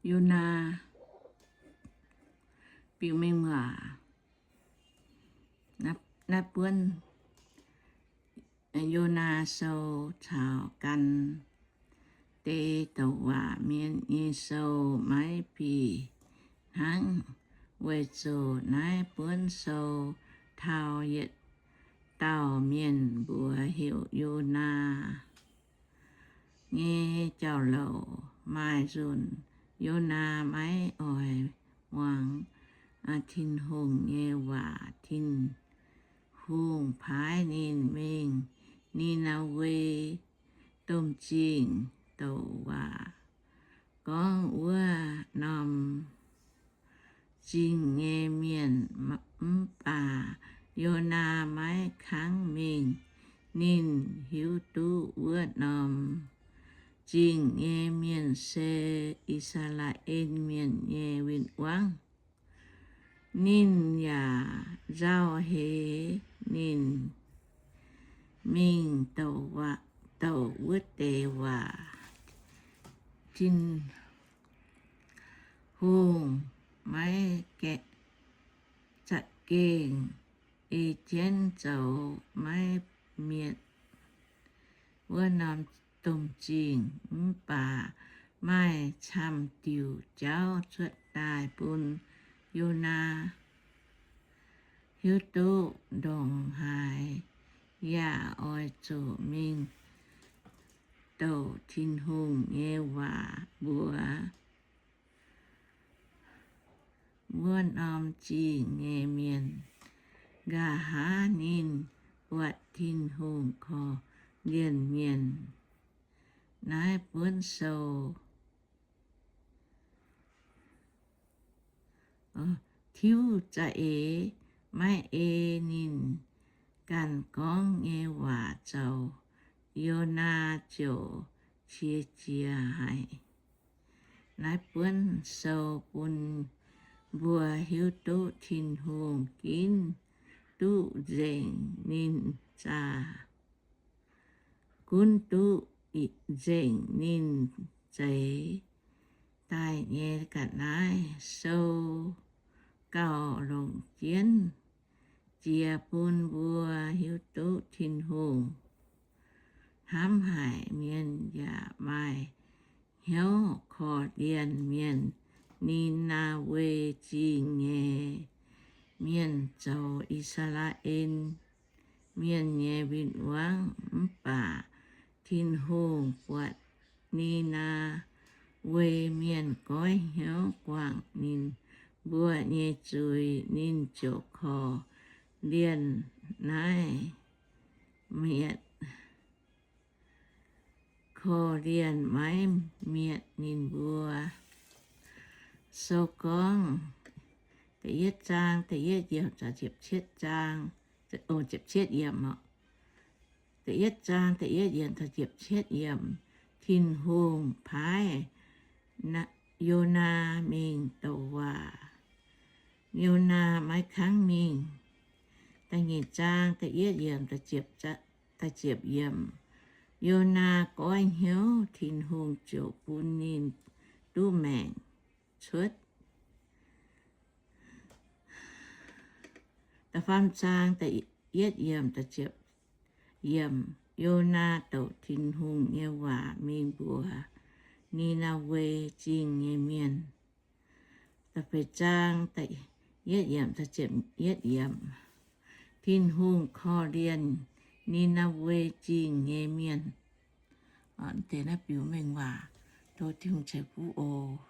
Yonaa biux mengh waac. Naaiv buonv Yonaa Sou caux gan deix douc waac mienh nyei sou maiv bieqc hnangv. Weic zuqc naaiv buonv sou taux yietc dauh mienh mbuox heuc Yonaa nyei jauv-louc. Maaih nzunc Yonaa maiv oix muangx Tin-Hungh nyei waac. Tin-Hungh paaiv ninh mingh Ni^naa^we Domh Zingh douc waac gorngv wuov norm zingh nyei mienh. Mv baac Yonaa maiv kangv mingh. Ninh hiuv duqv wuov norm zingh nyei mienh se I^saa^laa^en Mienh nyei win-wangv. Ninh yaac nzauh heix ninh mingh douc, douc wuov deix waac. Tin-Hungh maiv za'gengh ei jienv zoux maiv mietc wuov norm domh zingh, mv baac maaih camv diuc jauv cuotv daaih bun Yonaa hiuv duqv ndongc haaix yaac oix zuqc mingh douc Tin-Hungh nyei waac mbuox wuov norm zingh nyei mienh. Nqa'haav ninh buatc Tin-Hungh korv-lienh mienh. Naaiv buonv sou tiuv za'eix maiv ei ninh ganh gorngv nyei waac zoux, Yonaa ziouc qiex jiez haic. Naaiv buonv sou bun mbuo hiuv duqv Tin-Hungh ginv duqv nzengc ninh za'gengh gunv duqv nzengc ninh zeix daaih nyei ga'naaiv. Sou gauh longc jienv jiex bun mbuo hiuv duqv Tin-Hungh hnamv haic mienh yaac maaih hnyouv korv-lienh mienh. Ni^naa^we Zingh nyei mienh zoux I^saa^laa^en Mienh nyei win-wangv. Mv baac Tin-Hungh buatc Ni^naa^we Mienh goiv hnyouv guangc ninh mbuo nyei zuiz, ninh ziouc korv-lienh naaiv mietc, korv-lienh maiv mietc ninh mbuo. Sou gorngv da'yietv zaang da'yietv yiemc caux ziepc cietv zaang, ziepc cietv yiemc oc. Da'yietv zaang da'yietv yiemc caux ziepc cietv yiemc. Tin-Hungh paaiv Yonaa mingh douc waac. Yonaa maiv kangv mingh. Da'nyeic zaang da'yietv yiemc, da'ziepc yiemc. Yonaa goiv hnyouv, Tin-Hungh ziouc bun ninh duqv maengc cuotv. Da'faam zaang da'yietv yiemc, da'ziepc yiemc. Yonaa douc Tin-Hungh nyei waac mingh mbuox Ni^naa^we Zingh nyei mienh. Da'feix zaang da'yietv yiemc, da'ziepc yietv yiemc. Tin-Hungh korv-lienh Ni^naa^we Zingh nyei mienh. Deix naaiv biux mengh waac, tov Tin-Hungh ceix fuqv oc.